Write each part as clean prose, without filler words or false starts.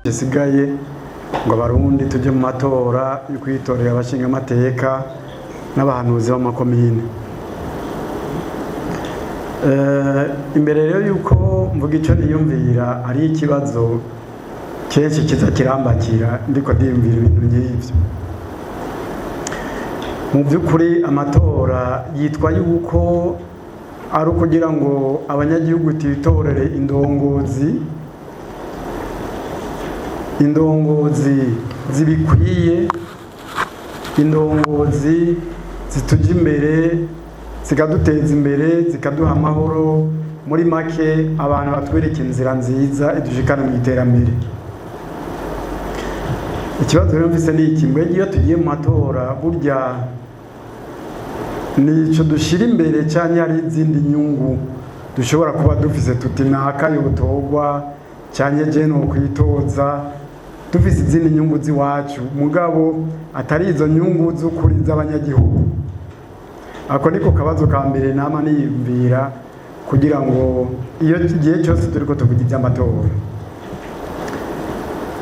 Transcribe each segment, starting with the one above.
Gisigaye ngo Abarundi tujye mu matora yo kwitorera abashingamateka n'abahanuzi b'amakomine. Imbere rero yuko mvuga icyo niyumvira, ari ikibazo kenshi kiza kirambakira ndiko ndiyumvira ibintu nk'ivyo. Mu by'ukuri, amatora yitwa yuko ari ukugira ngo abanyagihugu titorere indongozi, indongozi zibikwiye, indongozi zitujya imbere, zikaduteza imbere, zikaduha amahoro. Muri make, abantu batwereka inzira nziza idushikana mu iterambere. Ikibazo rero mfise ni iki: mbega iyo tugiye mu matora, burya nico dushira imbere, canke hari izindi nyungu dushobora kuba dufise, tuti naka yotorwa canke je nokwitoza, dufise izindi nyungu z'iwacu, mugabo atari izo nyungu z'ukuri z'abanyagihugu? Ako niko kabazo ka mbere nama niyumvira kugira ngo iyo igihe cyose turiko tuvuga iby'amatora.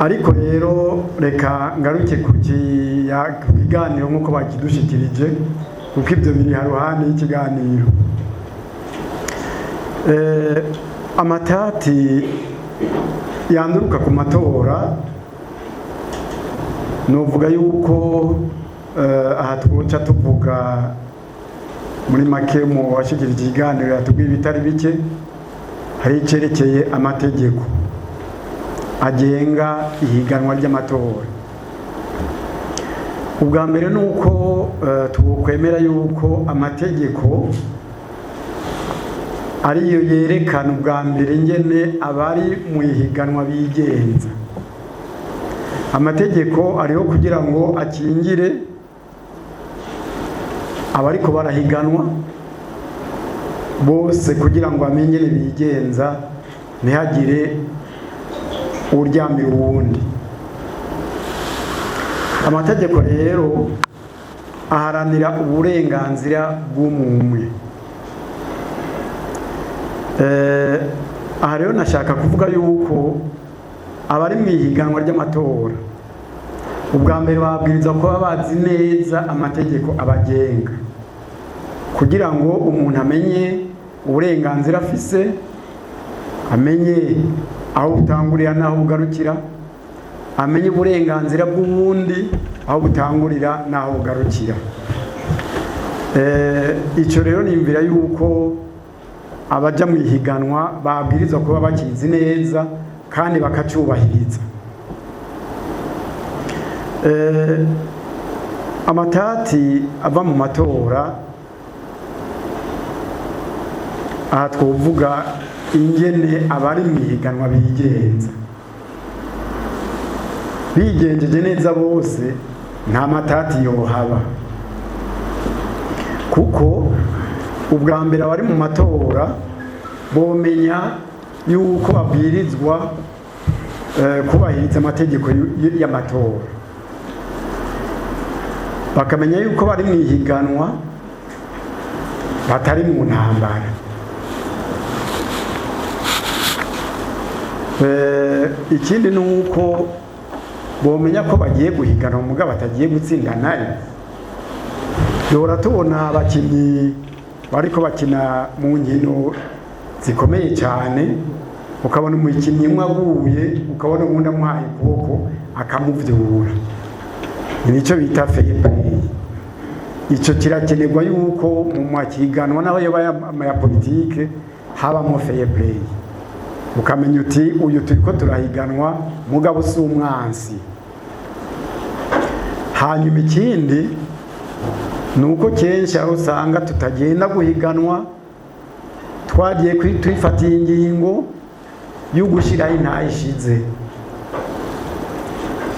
Ariko rero reka ngaruke ku kiganiro nk'uko bakidushikirije, kuko ibyo biri haruhande y'ikiganiro. Amatati yanduruka ku matora, novuga yuko aha twoca tuvuga muri make, mu washikirije ikiganiro yatubwiye ibitari bike. Hari icerekeye amategeko agenga ihiganwa ry'amatora. Ubwa mbere ni uko tukwemera yuko amategeko ariyo yerekana ubwa mbere ngene abari mu ihiganwa bigenza. Amategeko ariho kugira ngo akingire abariko barahiganwa bose, kugira ngo bamenye bigenza, ntihagire uryamira uwundi. Amategeko rero aharanira uburenganzira bw'umumwe. Aha rero nashaka kuvuga yuko abari mu ihiganwa ry'amatora ubwa mbere babwiriza kuba bazi neza amategeko abagenga, kugira ngo umuntu amenye uburenganzira afise, amenye aho butangurira n'aho bugarukira, amenye uburenganzira bw'uwundi aho butangurira n'aho bugarukira. Icyo rero nimvira yuko abaja mu ihiganwa babwirizwa kuba bakizi neza kandi bakacyubahiriza. Amatati ava mu matora, aha twovuga ingene abari mu ihiganwa bigenza. Bigenjeje neza bose, nta matati yohaba, kuko ubwa mbere abari mu matora bomenya yuko babwirizwa kubahiriza amategeko y'amatora, bakamenya yuko bari mu ihiganwa, batari mu ntambara. Ikindi ni uko bomenya ko bagiye guhiganwa mugabo batagiye gutsinda nayo. Duhora tubona abakinnyi bariko bakina mu nkino zikomeye cyane, ukabona umukinnyi umwe aguye, ukabona uwundi amuhaye ukuboko akamuvyura. Nicyo bita fair play. Icyo kirakenerwa yuko mu mahiganwa, naho yaba ya politike, habamo fair play, ukamenya uti uyu turiko turahiganwa, mugabo si umwansi. Hanyuma ikindi ni uko kenshi aho usanga tutagenda guhiganwa twagiye twifatiye ingingo yo gushyiraho intahe ishize.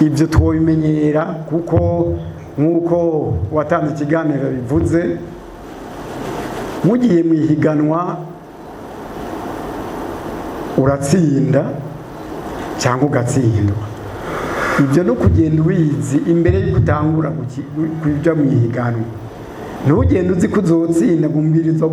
Ibyo twobimenyera, kuko nk'uko watanze ikiganiro bivuze, mugiye mu ihiganwa uratsinda cyangwa ugatsindwa. Ibyo no kugenda ubizi imbere y'uko utangura kuja mu ihiganwa, ntugende uzi ko uzotsinda ngo umbwirizwa.